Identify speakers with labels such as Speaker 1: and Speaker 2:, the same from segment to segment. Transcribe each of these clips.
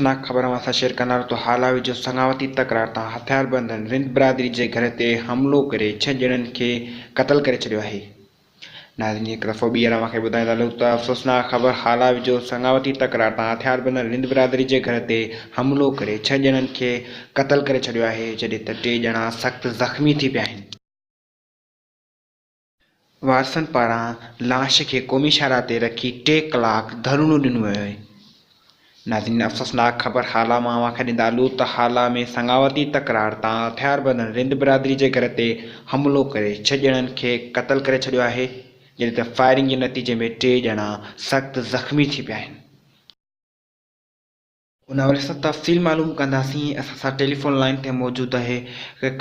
Speaker 1: افسوسناڪ خبر اوهان سان شيئر ڪندا ته هالا ويجهو سڱاوتي تڪرار تان هٿياربندن رند برادري جي گهر تي حملو ڪري ڇهه ڄڻن کي قتل ڪري ڇڏيو آهي. ناظرين هڪ دفعو ٻيهر اوهان کي ٻڌائيندا هلون ته افسوسناڪ خبر هالا ويجهو سڱاوتي تڪرار تان هٿياربندن رند برادري جي گهر تي حملو ڪري ڇهه ڄڻن کي قتل ڪري ڇڏيو آهي جڏهن ته ٽي ڄڻا سخت زخمي ٿي پيا آهن. وارثن پاران لاش کي قومي شاهراهه تي رکي ٽي ڪلاڪ ڌرڻو ڏنو ويو آهي. ناظرين افسوسناڪ خبر هالا مان اوهان کي ڏيندا هلون ته هالا ۾ سڱاوتي تڪرار تان هٿياربندن رند برادري جي گهر تي حملو ڪري ڇهه ڄڻن کي قتل ڪري ڇڏيو آهي جڏهن ته فائرنگ جي نتيجي ۾ ٽي ڄڻا سخت زخمي ٿي پيا آهن. ان حوالي سان تفصيل معلوم ڪنداسين اسان سان ٽيليفون لائين تي موجود آهي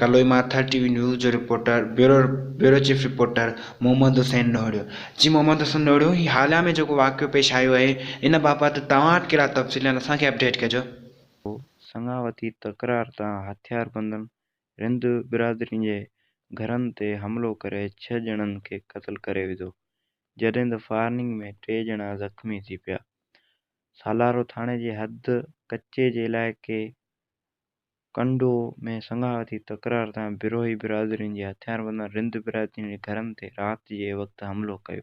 Speaker 1: ڪلوئي مان ٿر ٽي وي نيوز جو reporter bureau bureau chief reporter Muhammad Hussain Nohrio جي محمد حسين نوهڙيو هي حاليا ۾ جيڪو واقعو پيش آيو آهي ان بابت توهان وٽ ڪهڙا تفصيل آهن اسان کي اپڊيٽ ڪجو.
Speaker 2: سڱاوتي تڪرار تان هٿياربندن رند برادري جي گهرن تي حملو ڪري ڇهه ڄڻن کي قتل ڪري وڌو، جڏهن ته فائرنگ ۾ ٽي ڄڻا زخمي ٿي پيا. سالارو ٿاڻي جي حد ڪچي جي علائقي ڪنڊو ۾ سڱاوتي تڪرار تان بروهي برادرين جي هٿياربندن رند برادرين جي گهرن تي رات جي وقت حملو ڪيو.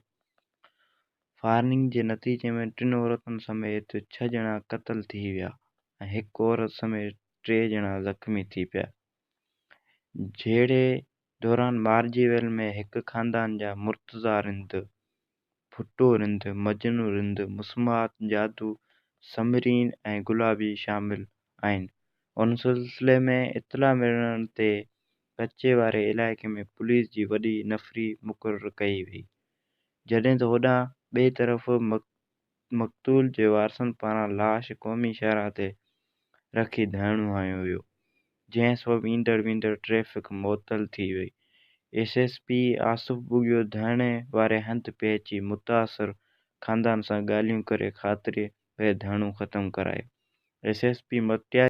Speaker 2: فائرنگ جي نتيجي ۾ ٽن عورتن سميت ڇهه ڄڻا قتل ٿي ويا ۽ هڪ عورت سميت ٽي ڄڻا زخمي ٿي پيا. جهيڙي دوران مارجي ويل ۾ هڪ خاندان جا مرتضيٰ رند، ڦٽو رند، مجنون رند، مسمات جادو، ثمرين ۽ گلابي شامل آهن. ان سلسلي ۾ اطلاع ملڻ تي ڪچي واري علائقي ۾ پوليس جي وڏي نفري مقرر ڪئي وئي. جڏهن ته هوڏانهن ٻئي طرف مقتول جي وارثن پاران لاش قومي شاهراهه تي رکي ڌرڻو هنيو ويو، جنهن سبب ايندڙ ويندڙ ٽريفڪ معطل ٿي وئي. S S P Asif Bughio ڌرڻي واري هنڌ پهچي متاثر خاندان سان ڳالهيون ڪري خاطري ڪري ڌرڻو ختم ڪرايو. S S P Matiari.